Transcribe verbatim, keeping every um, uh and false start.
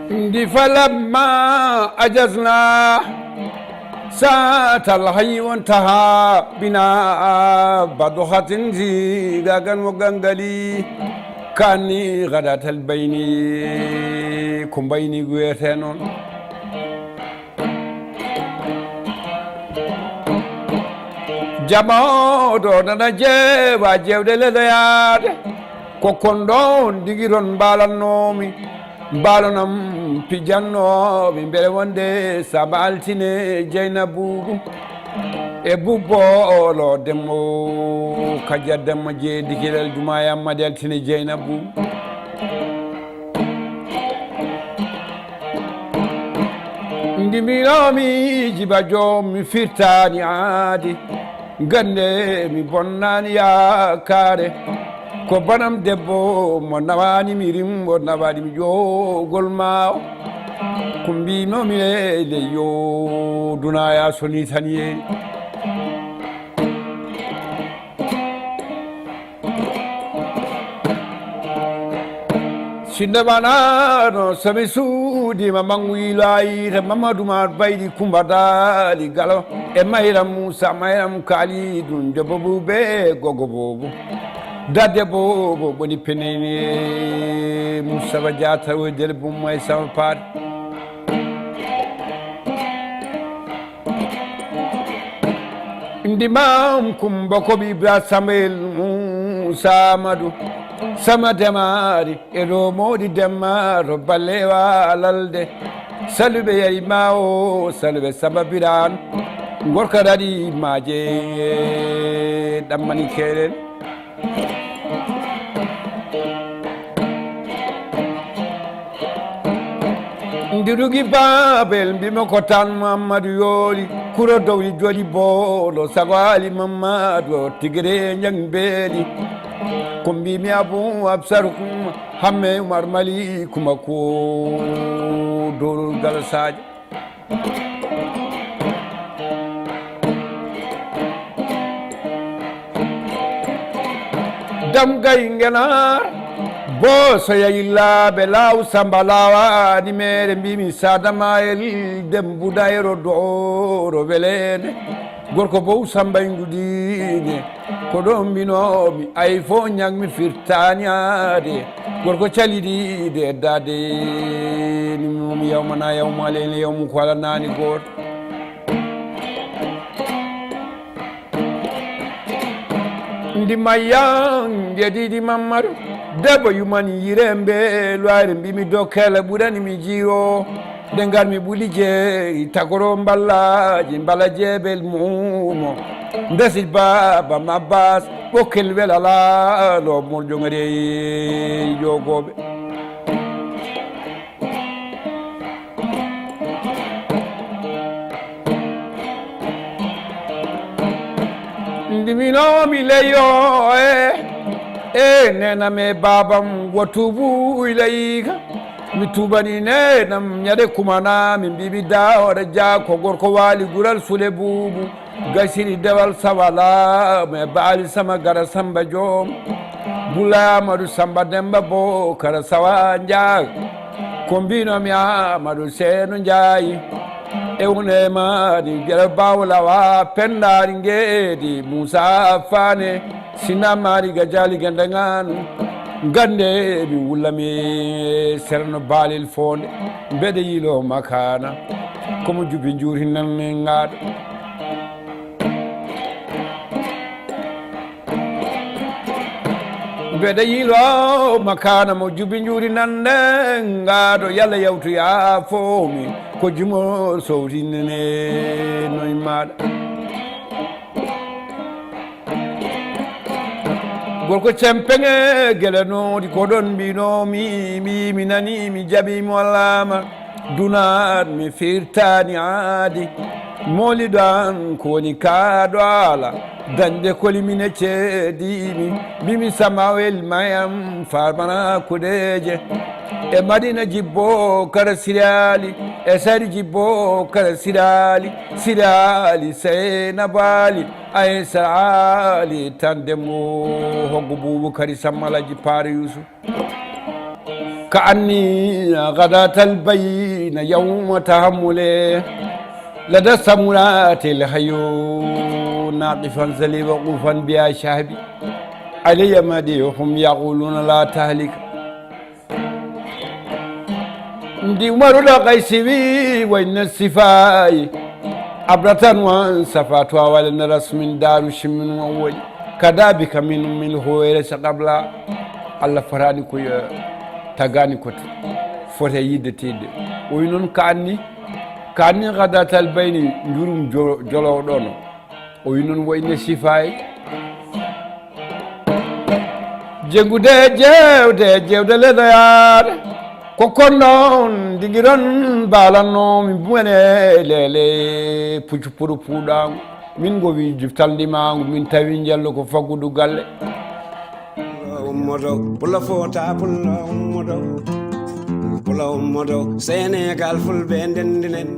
Ndi falamma ajazna saatal hayyi wontaha bina badohatin zigagan mo gangali kanni gadatal bayni ko bayni wiyete noon. Jamooɗo nana jeewa jeewɗe leloyaade ko kon ɗoon digi toon mbaalannoomi. Mbaalonam pijannoomi mbele wonde saba altine jeyna buubu e bubboolo demmo kajja demmo jeedi kilel juma e ammadi altine jeyna buubu. Ndi mbiɗomi jiba joom mi firtani aadi gande mi bonnani yakare ko banam debbo mo nawani mi rimbo nawani mi jogol mawo ko mbinomi leydi yo dunaya soni tan yeeri. Sinno ɓanano somi suudima mangu yiloyita mamadou ma baydi kumba daali galo e mayram moussa mayram kalidun debbo bube gogo bobo dadde bobo ɓoni peneni moussaba diata o dele bumma e sama paade. Ndimam kumba ko ɓiɓra samuel musa amadou sama demari e ɗo moɗi demma to ballewa lalde saluɓe yari ma o saluɓe samba biran gorka daɗi maje ɗammani keɗen. Ndirugi babel mbimo ko tan mamadou yooli kuro dowri joli boolo sago ali mamadou o tigere jang beeli ko mbimi abou absar kuma hamme umar mali kuma ko dorol galasaji. Dam gay ngenar bo so yayi laabe law samba lawani mere mbimi sadamayel dembu dayro doro welede gorko bow samba e ngudine ko ɗo mbinomi ay fo ñagmi firtani ade gorko calidi de dade ni mum yawmana yawma lene yawmu ko ala nani goto. Ndi mayyan gedidi mammadu debbo yumani yirembe loire mbimi dokkela ɓurani mi jiro nde ngarmi ɓuli jeeri tagoro mballaji mbala jeebel mumo ndesi baba mabbas ɓokkel welalaɗo morƴo ngari jogoɓe. Ndi minomi leyo e e nenam e babam wo tubu ilayka mi tubani nenam ñade kumana mi mbiɓi dawoɗa ja ko gorko wali gural sule bubu gasiri dewal sawala me baali sama gara samba joom bula amadu samba demba bo kara sawa njaag ko mbinomi amadu seeno njaayi e wune mani gere bawlawa pendari ngeedi musa fane sina mari ga jali gende nganu gande mi wullami serno balil fonde mbeɗe yilo makana komo jubi njuri nan ngaɗo. Mbeɗa yilo makana mo jubi njuri nande ngaɗo yalla yawtu ya fomi ko jumo sowtinene noy maɗa. Gorko cempege gelenodi ko ɗon mbinomi mi mi nani mi jaɓi mo lama. Dunan mi firtani aadi moliɗo an ko woni kaɗo ala dañde kolimine ceedimi mbimi samawel mayam farmana kuɗeje e madina jibbo kara sirali e sari jibbo kara sirali sirali seynabali ay sarali tan demmo hoggo bubu kari sammalaji paare yusuf. كأني غداة البين يوم تحمل لدى السمرات الحيو ناقفا سليب وقوفا بها شهبي علي مديهم يقولون لا تهلك. Ndi umaru da kaisiwi wa inna sifai abratan wan safatu awal na rasmin daru shimin wan wali kada bika min min hoyre sa qabla. Allah farani ko ya tagani ko fote yidde tedde. O yi non kanni kanni gadatal bayni ndurum jolo ɗono. O yi non wa inna sifai jengude jewde jewde ledoyaade ko kon ɗon digiron mbalanno min bumene lele puccu puru puɗango min gowi jiftal ndimango min tawi njello ko faggudu galle. Ummoto pula fota pula ummoto pula ummoto senegal fulɓe ndendinen.